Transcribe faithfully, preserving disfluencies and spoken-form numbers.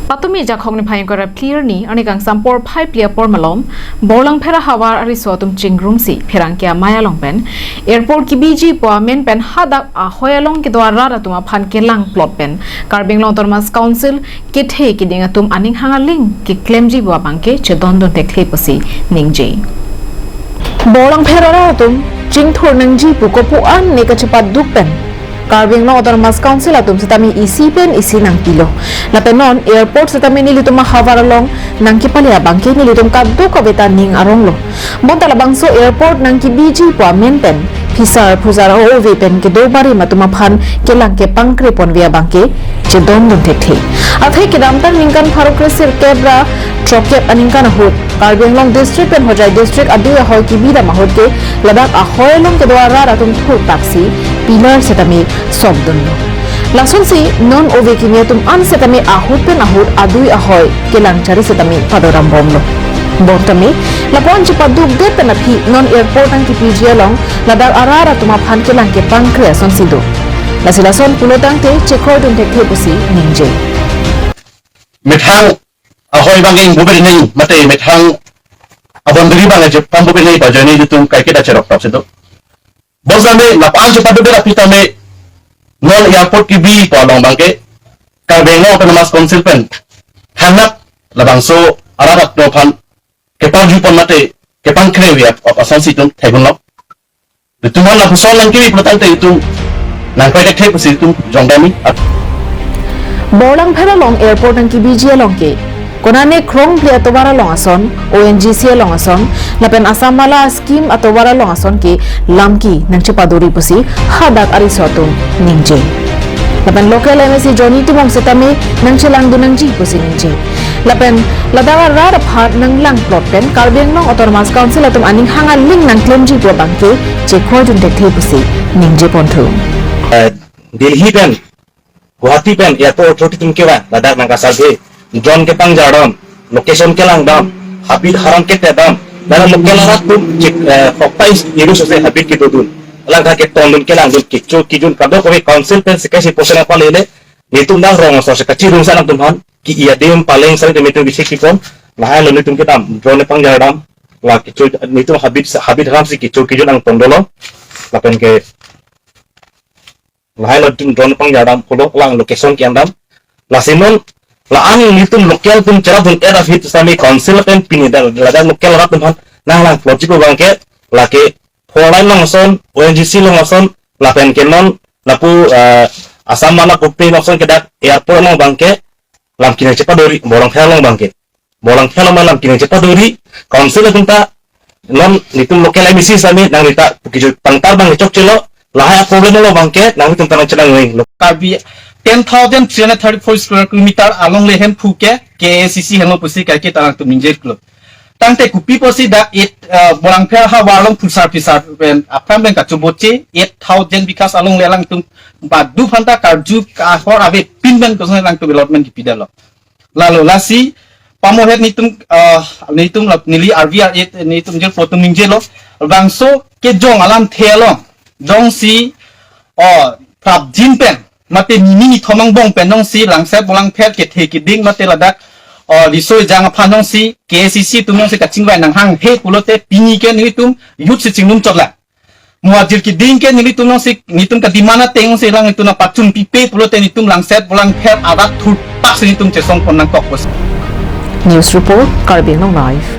Patumi Jakhong niphai ingkoi ra phli arni, arni kangsam porphai phli apor malom, Borlangpher ahavar ariso atum chingrumsi, pherangke amei along pen, airport kebiji pu amen pen hadak ahoi along kedo arat atum aphan kelang plot pen, Karbi Anglong Autonomous Council kethe keding atum aning hang aling keklemji pu abangke chedondun thekthe pusi ningje. Borlangpher arat atum chingthur nangji pu kopu an ne kachepaduk pen, Karbi Anglong Autonomous Council atum setame isi pen isi nangpilo. Lapen non airport setame nelitum ahavar along nangkepale abangke nelitum kadokave ta ning aronglo. Bonta labangso airport nangkebiji pu amen pen, phisar phusar ove pen kedo barim atum aphan kelang kepangkre ponve abangke chedondun thekthe. Athe kedamtang ningkan pharo kresirkep ra throkkep aningkan ahut, Karbi Anglong District pen Hojai District adui ahoi kebidam ahut ke ladak ahoi along kedo arat atum thurtaksi pillar setame sokdunlo. Lasonsi non ove kimi atum an setame ahut pen ahut adui ahoi kelang chari setame padoram bomlo. Bontame, lapu-an chepadukdet pen aphi non airport nangkebiji along ladak arat atum aphan kelang kepangkre asonsi do. Lasi lason pulo tangte chekroidun thekthe pusi ningje. Methang ahoi abang ingbu beri neng mate methang a-boundary abang aja pambu beri neng pajani itum kaiketa cherok tok situ. Bos name lapu-an chepaduk bera pitame non airport kebi pu along abangke Karbi Anglong Autonomous Council pen thangnat labangso arat atum aphan keparju pon mate kepangkre ave ap-, ap-, asonsi itum thegunlo. Itum aphan lapuson nangkebi pulo tangte itum nangpai thekthe pusi itum jongdami. Borlangpher along airport nangkebiji along ke, konane krongple atovar along ason, O N G C along ason, lapen Assam Mala scheme atovar along ason ke lamki nangchepadori pusi hadak ariso atum ningje. Lapen local M A C Johnny Timung setame nangchelangdun nangji pusi ningje. Lapen ladak arat aphan nanglang plot pen Karbi Anglong Autonomous Council atum aning hang aling nangklemji pu abangke chekroidun thekthe pusi ningje ponthu. Eh, Delhi pen, Guwahati pen airport authority atum kevang ladak nangkasurvey, drone kepangjardam, location kelangdam, habit haram ketedam, ladak local arat atum chek, eh, hokpais iru sose habit kedodun, langkha ketondun kelangdun kecho kejun kadokave council pen sekesi posen apa lele, netum dang rong asor se kachirung sa nangtum aphan ke iya dim paling sari tum itum bisik kipon, lahai lo netum kedam, drone pangjardam, la kecho netum habit habit haram si kecho kejun nangtondolo, lapen ke lahai lo netum drone pangjardam pulo lang location ke-endam. Lasi non la-an netum local atum cherapdun era hit sami council pen pini dal ladak local arat atum aphan nanglang plot ji pu abangke lake four lane along ason, O N G C along ason, lapen ke non lapu, eh, Assam Mala Kopili along ason ke dak airport along abangke lamki nangchepadori, Borlangpher along abangke. Borlangpher along lamki nangchepadori, council atum ta non netum local M A C sami nang rita kejut pangtar abang chokchelo, lahai problem along abangke nangtum ta nangchelang nang lo. Karbi ten thousand three hundred thirty-four square kilometer along le Hemphu ke K A C C henlo pusi kaiketa nangtum ningje klo. Tangte kopi pusi dak it, eh, Borlangpher ahavar along phusar phisar pen aphrang pen kachoboche eight thousand bighas along le alangtum badu phanta karju kahor avepin pen kosonsi alangtum allotment kipidetlo. Lalo lasi pamohet netum, eh, netum lap neli R V R eight netum jirpo atum ningjelo. Bangso kejong alamthe along jongsi, oh, prapjin pen mate nini nithom angbong pen jongsi Langset Borlangpher kethe keding mate ladak, oh, riso ejang aphan jongsi K A C C atum jongsi kachingvai nanghanghe pulote pini ke netum youth si chingnumchotlang. Mo ajir keding ke nelitum jongsi netum ka-demand ateng jongsi alanglitum nangpachun pipe pulote netum Langset Borlangpher arat thurtaksi netum chesong pon nangkok pusi. News report, Karbi Anglong Live.